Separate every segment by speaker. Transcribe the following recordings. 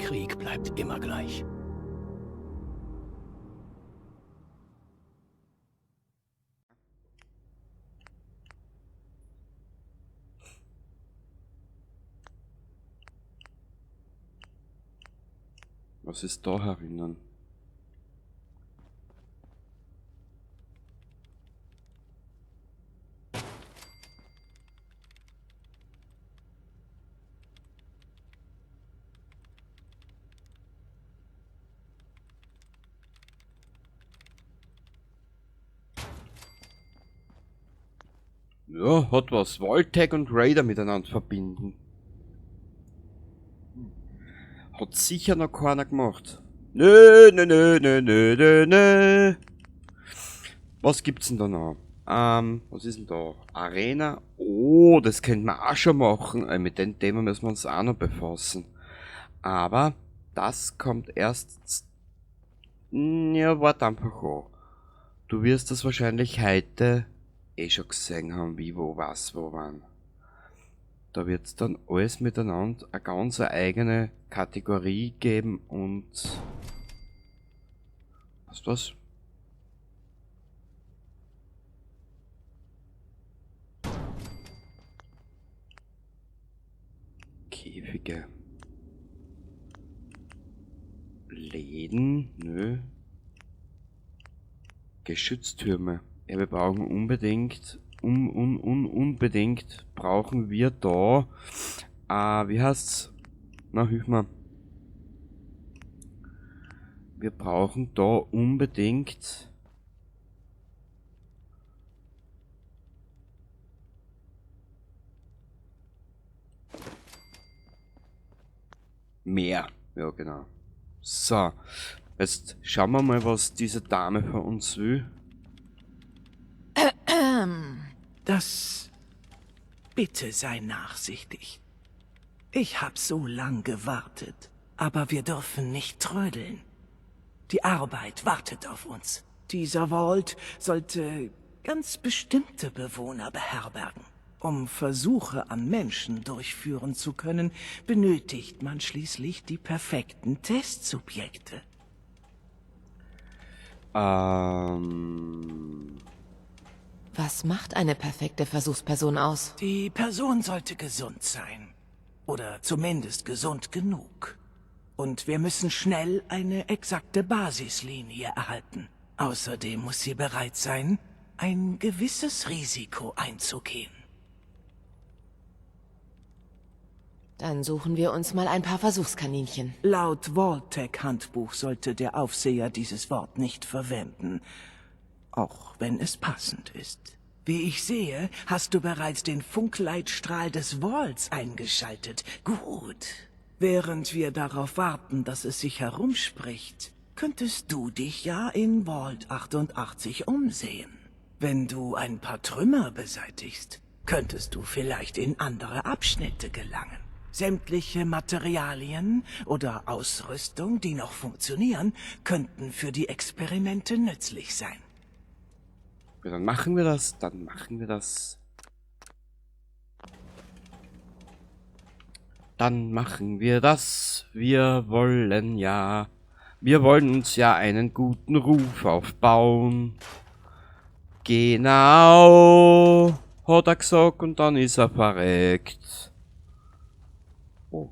Speaker 1: Krieg bleibt immer gleich.
Speaker 2: Was ist da herinnen? Ja, hat was. Vault-Tec und Raider miteinander verbinden. Hat sicher noch keiner gemacht. Nö, nö, nö, nö, nö, nö, nö. Was gibt's denn da noch? Was ist denn da? Arena? Oh, das könnte man auch schon machen. Mit dem Thema müssen wir uns auch noch befassen. Aber das kommt erst ja, warte einfach an. Du wirst das wahrscheinlich heute eh schon gesehen haben, wie, wo, was, wo, wann. Da wird's dann alles miteinander eine ganz eigene Kategorie geben und... Weißt du was? Käfige. Läden? Nö. Geschütztürme. Ja, wir brauchen unbedingt, unbedingt brauchen wir da, wie heißt's? Na, hilf mir. Wir brauchen da unbedingt mehr. Ja, genau. So, jetzt schauen wir mal, was diese Dame von uns will.
Speaker 3: Das... Bitte sei nachsichtig. Ich hab so lang gewartet, aber wir dürfen nicht trödeln. Die Arbeit wartet auf uns. Dieser Vault sollte ganz bestimmte Bewohner beherbergen. Um Versuche an Menschen durchführen zu können, benötigt man schließlich die perfekten Testsubjekte.
Speaker 4: Was macht eine perfekte Versuchsperson aus?
Speaker 3: Die Person sollte gesund sein. Oder zumindest gesund genug. Und wir müssen schnell eine exakte Basislinie erhalten. Außerdem muss sie bereit sein, ein gewisses Risiko einzugehen.
Speaker 4: Dann suchen wir uns mal ein paar Versuchskaninchen.
Speaker 3: Laut Vault-Tec-Handbuch sollte der Aufseher dieses Wort nicht verwenden. Auch wenn es passend ist. Wie ich sehe, hast du bereits den Funkleitstrahl des Vaults eingeschaltet. Gut. Während wir darauf warten, dass es sich herumspricht, könntest du dich ja in Vault 88 umsehen. Wenn du ein paar Trümmer beseitigst, könntest du vielleicht in andere Abschnitte gelangen. Sämtliche Materialien oder Ausrüstung, die noch funktionieren, könnten für die Experimente nützlich sein.
Speaker 2: Ja, dann machen wir das, dann machen wir das. Dann machen wir das. Wir wollen uns ja einen guten Ruf aufbauen. Genau, hat er gesagt und dann ist er verreckt. Oh.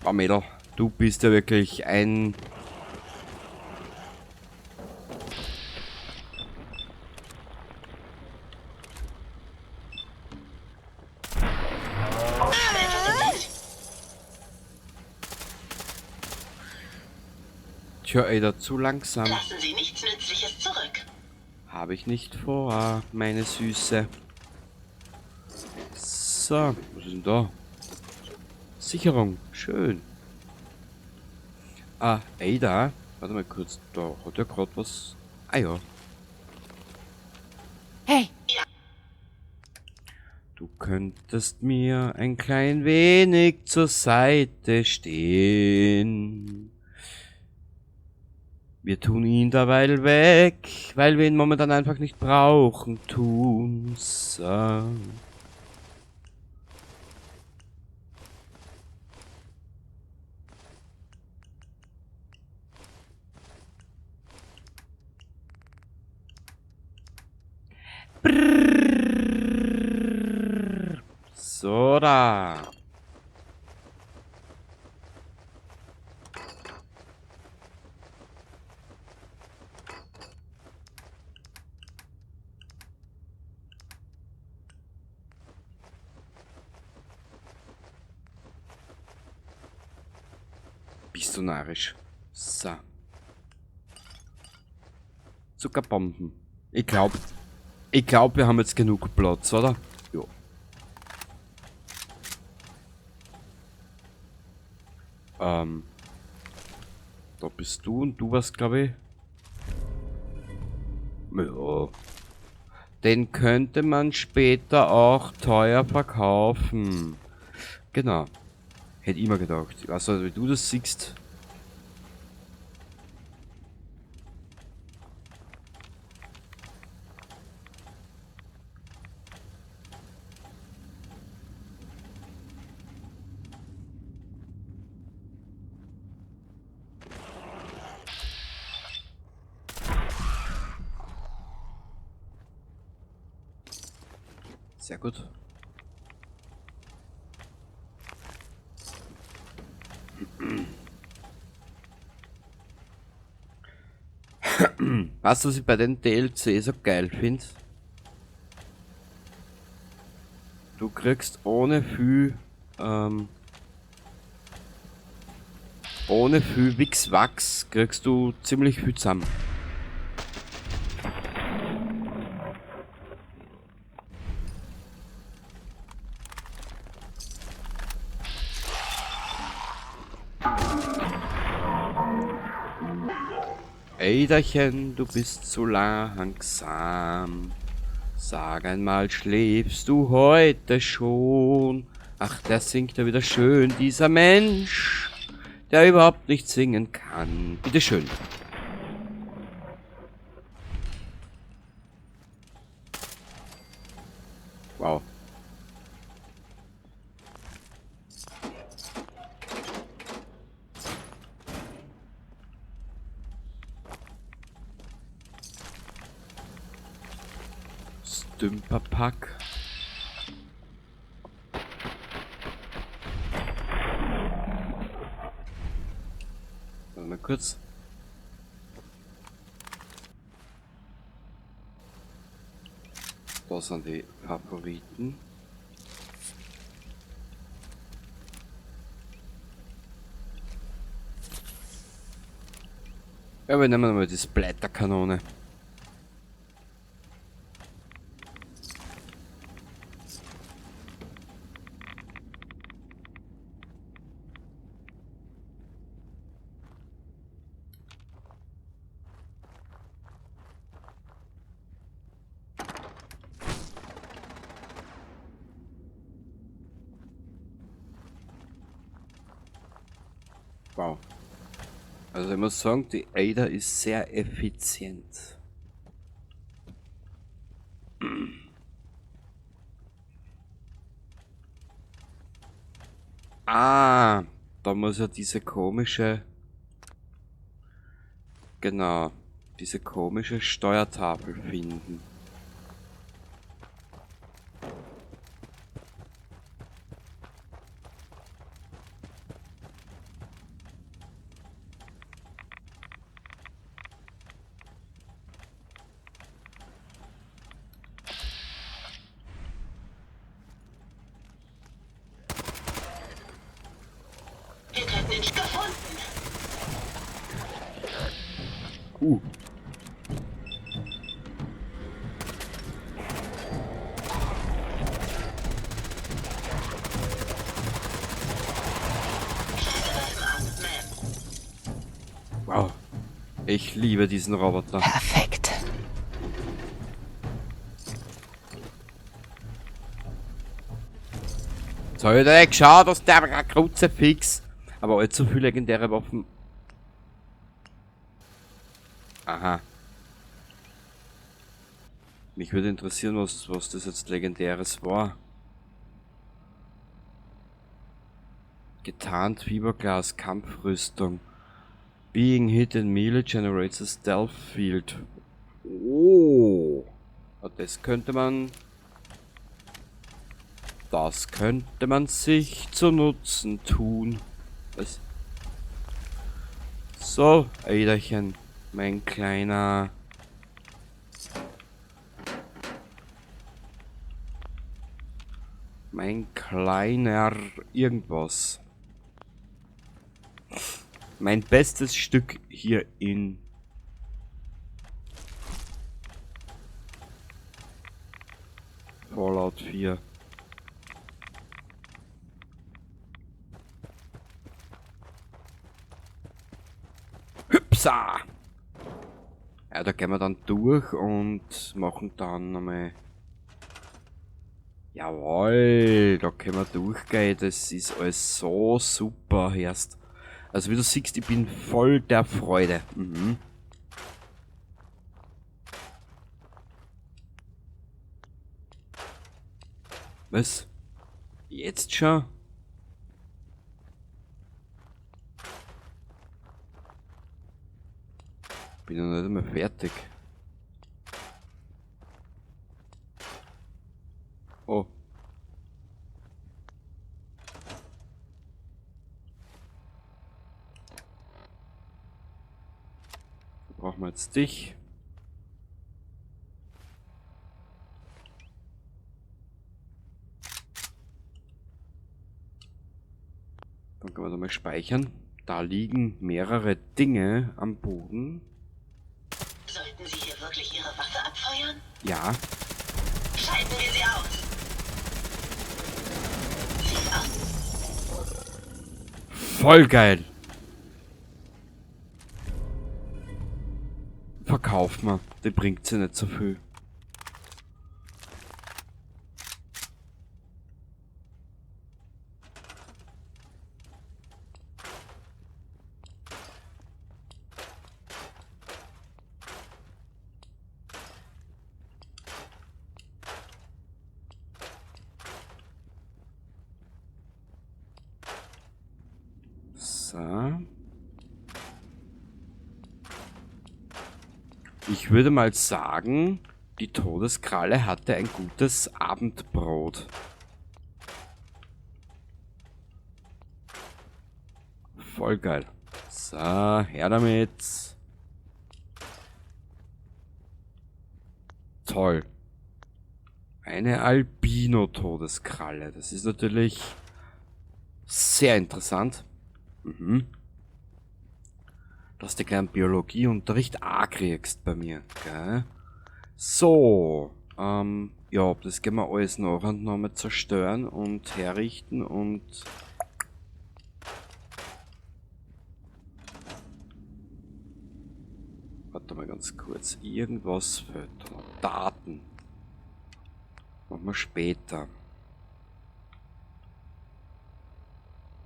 Speaker 2: Oh Mädel, du bist ja wirklich ein... Tja, Ada, zu langsam.
Speaker 5: Lassen Sie nichts Nützliches zurück.
Speaker 2: Habe ich nicht vor, meine Süße. So, was ist denn da? Sicherung, schön. Ah, Ada. Warte mal kurz, da hat ja grad was. Ah ja.
Speaker 4: Hey!
Speaker 5: Ja.
Speaker 2: Du könntest mir ein klein wenig zur Seite stehen. Wir tun ihn derweil weg, weil wir ihn momentan einfach nicht brauchen. Tun. So. So da. Bist du narrisch. So. Zuckerbomben. Ich glaube, wir haben jetzt genug Platz, oder? Jo. Da bist du und du warst, glaube ich. Ja. Den könnte man später auch teuer verkaufen. Genau. Hätte ich immer gedacht. Ich weiß nicht, wie du das siehst. Sehr gut. Weißt du, was ich bei den DLC so geil find? Du kriegst ohne viel Wichswachs kriegst du ziemlich viel zusammen. Eiderchen, du bist zu langsam. Sag einmal, schläfst du heute schon? Ach, der singt ja wieder schön, dieser Mensch, der überhaupt nicht singen kann. Bitteschön. Wow. Stümperpack. Warte mal kurz. Da sind die Favoriten. Ja, wir nehmen mal die Splatterkanone. Wow. Also ich muss sagen, die Ada ist sehr effizient. Ah, da muss ja diese komische... Genau, diese komische Steuertafel finden. Wow. Ich liebe diesen Roboter.
Speaker 4: Perfekt.
Speaker 2: Jetzt hab ich da nicht geschaut, dass der Kruzifix. Aber allzu viele legendäre Waffen. Aha. Mich würde interessieren, was das jetzt Legendäres war. Getarnt Fiberglas Kampfrüstung. Being hit in melee generates a stealth field. Oh. Das könnte man... Das könnte man sich zu Nutzen tun. Was? So, Eiderchen. Mein kleiner... Mein kleiner irgendwas. Mein bestes Stück hier in Fallout 4. Hüpsa! Ja, da gehen wir dann durch und machen dann nochmal... Jawohl, da können wir durchgehen. Das ist alles so super, erst. Also wie du siehst, ich bin voll der Freude. Mhm. Was? Jetzt schon? Bin noch nicht einmal fertig. Oh. Da brauchen wir jetzt dich. Dann können wir da mal speichern. Da liegen mehrere Dinge am Boden.
Speaker 5: Sollten Sie hier wirklich Ihre Waffe abfeuern?
Speaker 2: Ja.
Speaker 5: Schalten wir sie aus. Ziel aus.
Speaker 2: Voll geil. Verkauft man. Die bringt sie nicht so viel. So. Ich würde mal sagen, die Todeskralle hatte ein gutes Abendbrot. Voll geil. So, her damit. Toll. Eine Albino-Todeskralle. Das ist natürlich sehr interessant. Mhm. Dass du gleich einen Biologieunterricht auch kriegst bei mir, gell? So, ja, das gehen wir alles nach und nochmal zerstören und herrichten und... Warte mal ganz kurz, irgendwas fehlt da noch. Daten. Machen wir später.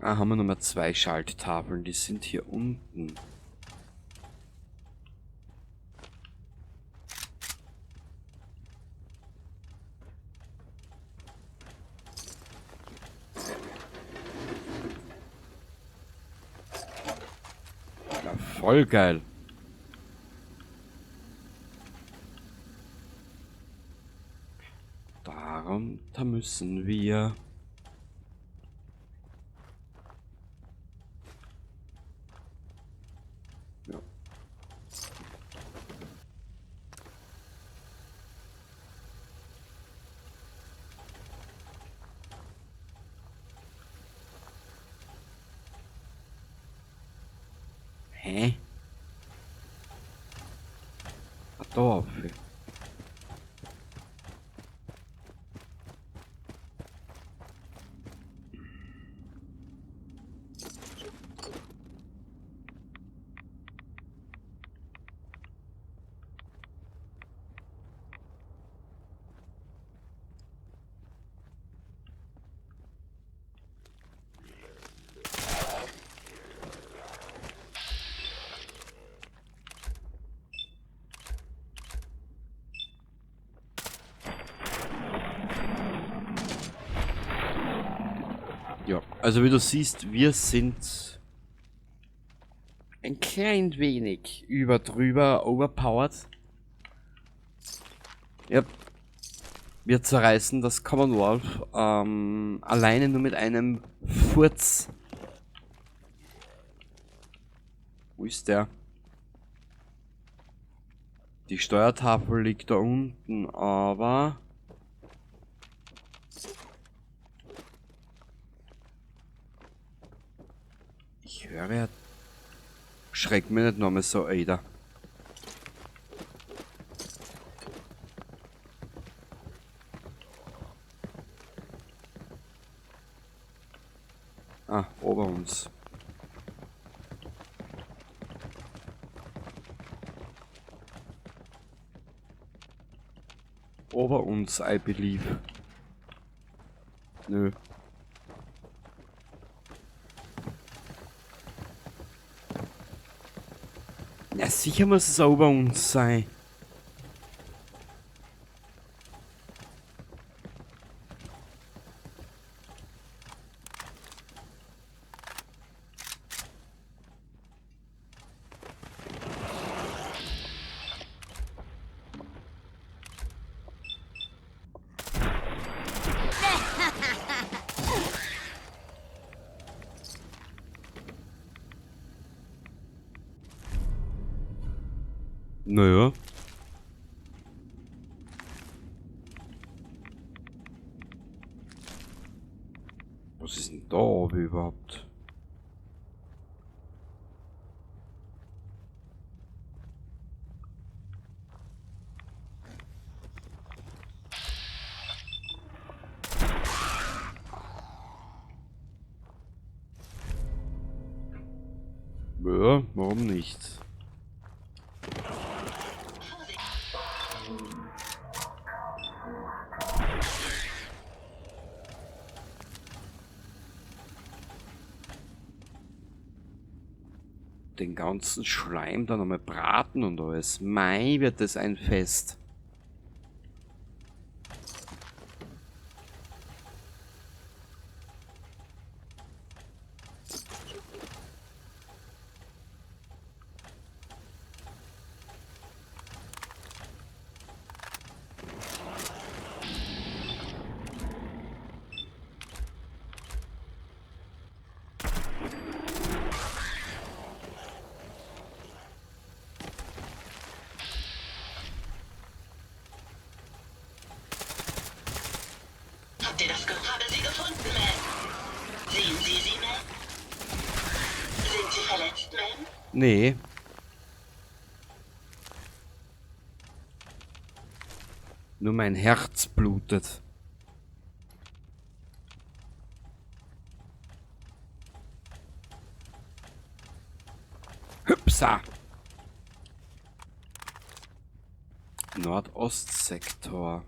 Speaker 2: Ah, haben wir nochmal 2 Schalttafeln, die sind hier unten. Ja, voll geil. Darunter müssen wir... Ja. Hä? Ah, da auf. Also wie du siehst, wir sind ein klein wenig über drüber overpowered. Ja. Wir zerreißen das Commonwealth alleine nur mit einem Furz. Wo ist der? Die Steuertafel liegt da unten, aber... Ich höre ja... Schreck mir nicht nochmal so, Ada. Ah, ober uns. Ober uns, I believe. Nö. Ja, sicher muss es auch bei uns sein. Naja. Was ist denn da oben überhaupt? Ja, warum nicht? Den ganzen Schleim da nochmal braten und alles. Mei, wird das ein Fest.
Speaker 5: Habt ihr das gehört? Habe sie gefunden, Ma'am. Sehen Sie sie, Ma'am? Sind Sie verletzt, Ma'am?
Speaker 2: Nee. Nur mein Herz blutet. Hüpsa! Nordostsektor.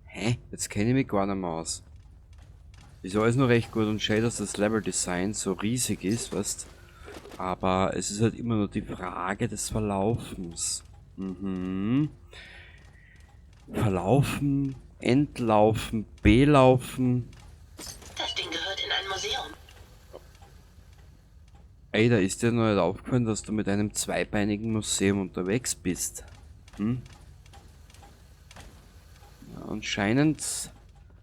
Speaker 2: Hä? Jetzt kenne ich mich gar nicht mehr aus. Ist alles noch recht gut und schön, dass das Level-Design so riesig ist, weißt? Aber es ist halt immer nur die Frage des Verlaufens. Verlaufen, entlaufen, belaufen.
Speaker 5: Das Ding gehört in ein Museum.
Speaker 2: Ey, da ist dir noch nicht aufgefallen, dass du mit einem zweibeinigen Museum unterwegs bist. Hm? Ja, anscheinend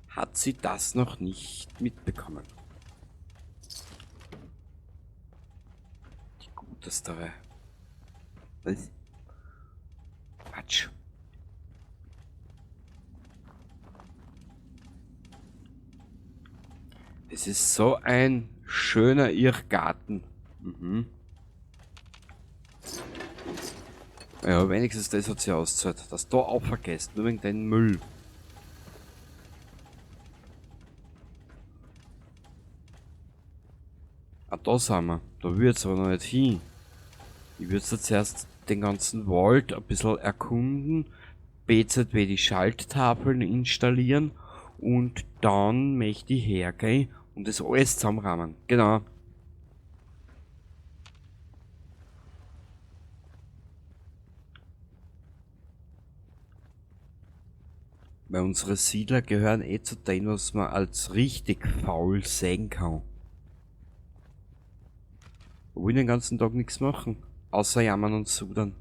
Speaker 2: hat sie das noch nicht mitbekommen. Die gutestere. Was? Quatsch. Es ist so ein schöner Irrgarten. Ja, wenigstens das hat sie ausgezahlt. Dass du auch vergesst, nur wegen deinem Müll. Ah, da sind wir. Da will ich jetzt aber noch nicht hin. Ich würd jetzt zuerst den ganzen Wald ein bisschen erkunden, BZW die Schalttafeln installieren und dann möchte ich hergehen und das alles zusammenrahmen. Genau. Weil unsere Siedler gehören eh zu denen, was man als richtig faul sehen kann. Wir wollen den ganzen Tag nichts machen, außer jammern und sudern.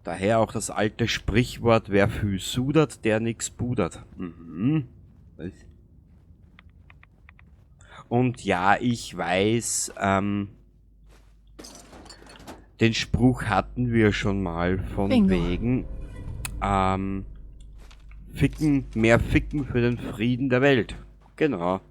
Speaker 2: Daher auch das alte Sprichwort, wer viel sudert, der nix pudert. Mhm. Was? Und ja, ich weiß, den Spruch hatten wir schon mal von
Speaker 4: Bingo.
Speaker 2: wegen, Ficken, mehr Ficken für den Frieden der Welt. Genau.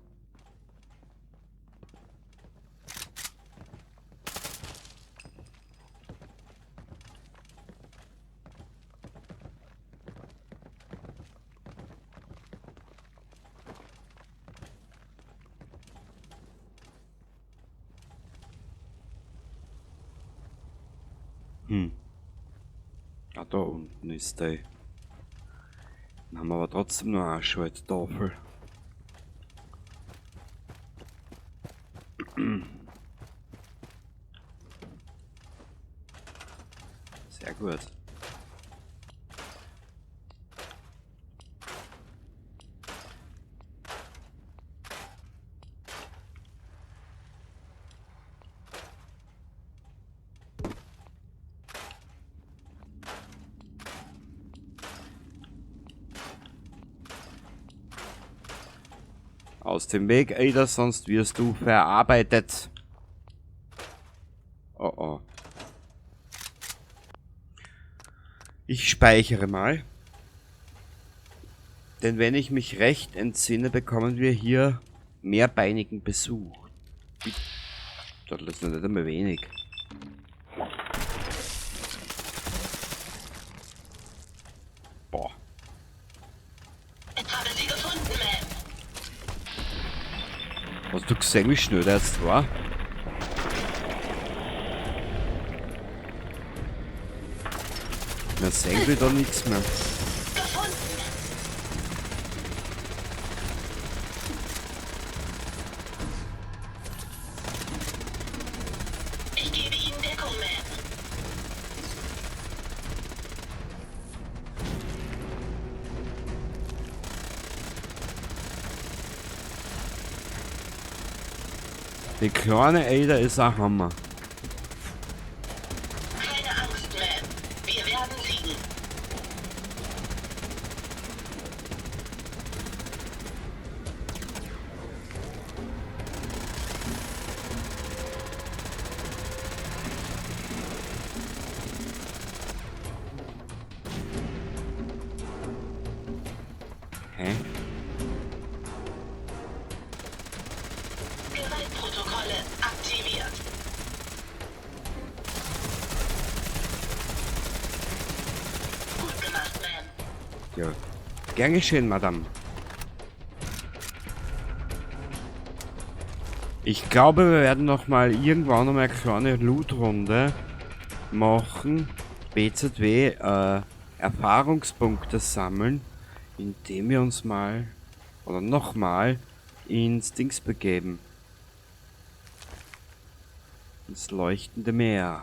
Speaker 2: Ah, da unten ist der. Dann haben wir aber trotzdem noch eine Schalttafel. Sehr gut. Aus dem Weg, Ada, sonst wirst du verarbeitet. Oh oh. Ich speichere mal. Denn wenn ich mich recht entsinne, bekommen wir hier mehrbeinigen Besuch. Das ist nicht einmal wenig. Boah.
Speaker 5: Habe sie gefunden, Ma'am.
Speaker 2: Hast du gesehen, wie schnell der jetzt war? Na, sehen wir da nichts mehr.
Speaker 5: Gefunden. Ich gebe Ihnen Deckung, Ma'am.
Speaker 2: Die kleine Ada ist ein Hammer.
Speaker 5: Keine Angst, Ma'am. Wir werden siegen.
Speaker 2: Hä?
Speaker 5: Gewaltprotokolle aktiviert. Gut gemacht, Ma'am.
Speaker 2: Ja. Gern geschehen, Madame. Ich glaube, wir werden noch mal irgendwann noch mal eine kleine Loot-Runde machen. BZW, Erfahrungspunkte sammeln, indem wir uns mal oder nochmal ins Dings begeben. Ins leuchtende Meer.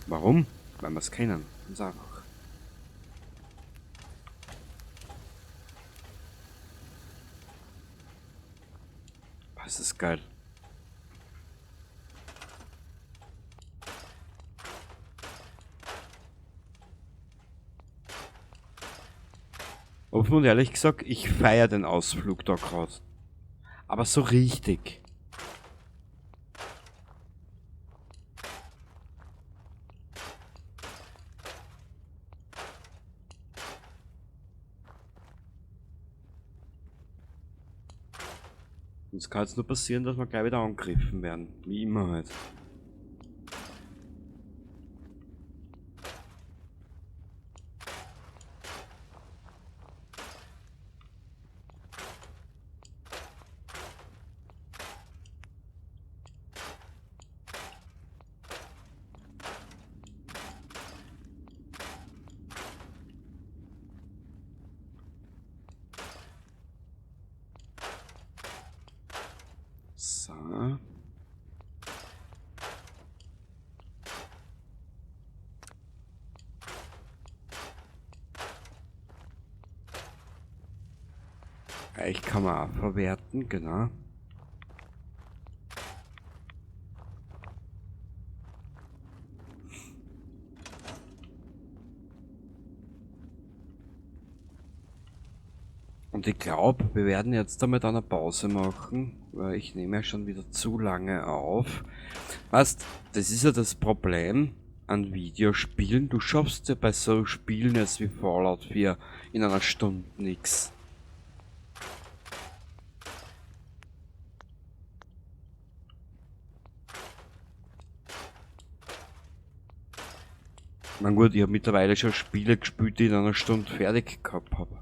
Speaker 2: Warum? Weil wir's kennen. Ganz einfach. Das ist geil. Offen und ehrlich gesagt, ich feier den Ausflug da grad. Aber so richtig. Es kann jetzt nur passieren, dass wir gleich wieder angegriffen werden. Wie immer halt. So. Ich kann man auch verwerten, genau. Und ich glaube, wir werden jetzt damit eine Pause machen, weil ich nehme ja schon wieder zu lange auf. Weißt, das ist ja das Problem an Videospielen. Du schaffst ja bei so Spielen jetzt wie Fallout 4 in einer Stunde nix. Na gut, ich habe mittlerweile schon Spiele gespielt, die ich in einer Stunde fertig gehabt habe.